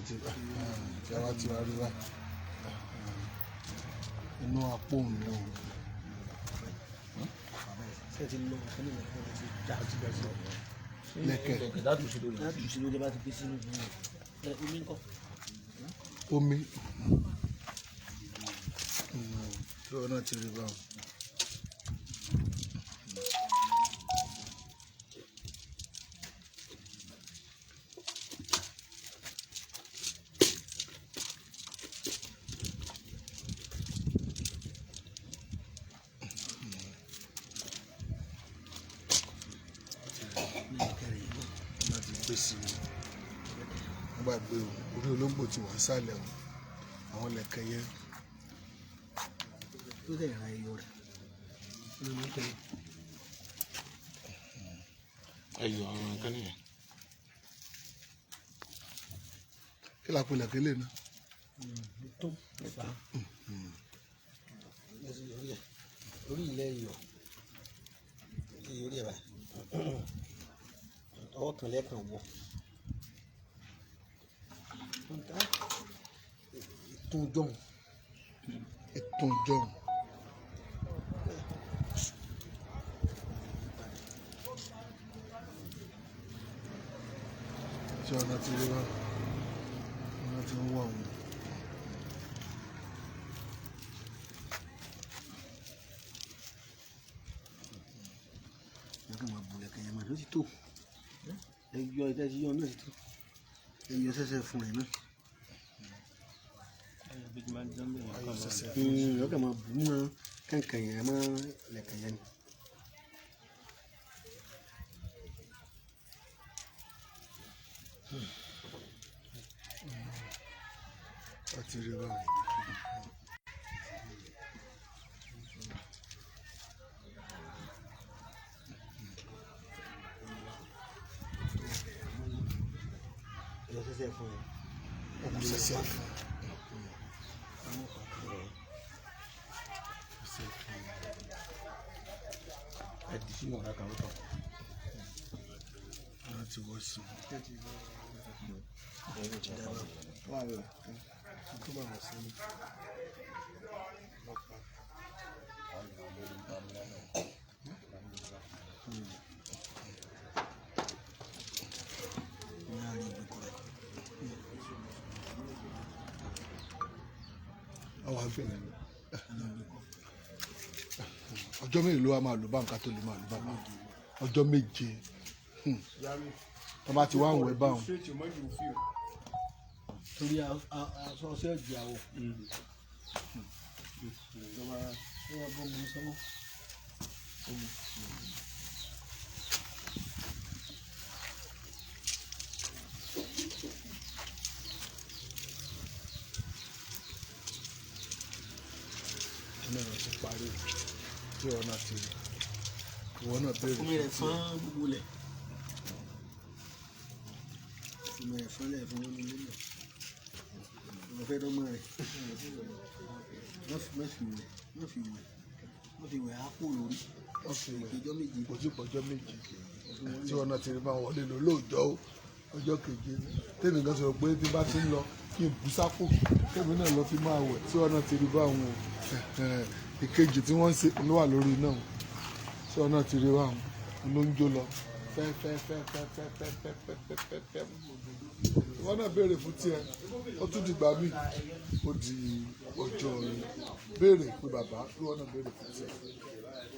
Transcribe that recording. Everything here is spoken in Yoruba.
Àti tí a bá ti wá rí báyìí, inú apó òun ni òun. Ṣé ti lọ fún ìyẹn fún ẹ ti já ti bẹ sí. Lẹ̀kẹ̀. Láti ṣe lórí. Láti ṣe lórí bá ti gbé sínú ẹ omi ńkọ́. Omi tí wọn náà ti rí báwọn. Ní ìkẹrẹ yìí náà. Wọn ti gbé sí i, wọn gbàgbé o, orí olóńgbò ti wà sálẹ̀ o, àwọn lẹ̀kẹ̀ yẹn. Tó dẹ̀ ra ẹyọ rẹ̀. Ó ní kẹrẹ. Ẹyọ àwọn nǹkan nìyẹn. Kí la pe lẹ̀kẹ̀ lè ná? Tó fà á. Orí ilẹ̀ iyọ̀. Orí ẹ̀ báyìí. Ọwọ́ kan lẹ́ẹ̀kan wọ̀. Ìtún jọ̀hún. Ìtún jọ̀hún. Tí ọ̀nà ti rí wá, ọ̀nà ti ń wà òun. Ẹ̀ka máa bu lẹ̀kẹ̀ yẹn máa ló ti tó. Ẹyọ ìtẹ́sí yọ náà ti tó. Ẹyọ sẹ́sẹ́ fún rẹ̀ náà. Ayọ̀ sẹ̀sẹ̀. Ọkà máa bù mọ́ kankan yẹn mọ́ lẹ̀kẹ̀ yẹn ni. Àti rí báwọn. Ẹyọ sẹ́sẹ́ fún rẹ̀. Ọkùn sẹ̀sẹ̀ fún. Sẹ̀sẹ̀ fún. Ẹ di sínú ọ̀rá kan lọ́tọ̀. Ọ̀nà ti wọ́ sí i. Tó bá wọ̀ sí i. Ní àárín ìgbèkọ̀ rẹ̀. Àwọn àgbẹ̀ ọjọ́ mélòó ló wá máa lò bá nǹkan tó lè máa lò bá ọjọ́ 7. Wọ́n bá ti wá ń wẹ̀ báwọn. Torí aṣọ ọṣẹ ọ̀jẹ̀ àwọ̀. Ìjọba ó wá bọ́ mi sọ́wọ́. Iná rẹ̀ ti parí tí ọ̀nà ti rí ìwọ náà béèrè. Omi rẹ̀ fọ́n gbogbo lẹ̀. Omi rẹ̀ fọ́n lẹ̀ fún omi lélẹ̀. Mo fẹ́ dọ́gbọ́n rẹ̀. Má fi wẹ̀, má fi wẹ̀, má fi wẹ̀ á kó lórí. Wọ́n fi wẹ̀. Ìjọ 7. Kò tí pọ̀jọ́ 7 tí ọ̀nà ti rí bá wọlé lọ lóòjọ́ ó ọjọ́ keje tèmi kan sọ̀rọ̀ pé tí bá ti ń lọ kí n bù sápò tèmi náà lọ fi máa wẹ̀ tí ọ̀nà ti rí bá wọn o. Ìkejì tí wọ́n ń ṣe ló wà lórí náà tí ọ̀nà ti rí bá wọn ló ń jó lọ fẹ́fẹ́fẹ́fẹ́fẹ́fẹ́fẹ́fẹ́. Ìwọ náà béèrè fún tiẹ̀, ó tún dìgbà míì, ó di ọjọ́ rẹ̀, béèrè pé bàbá ìwọ náà béèrè fún tiẹ̀.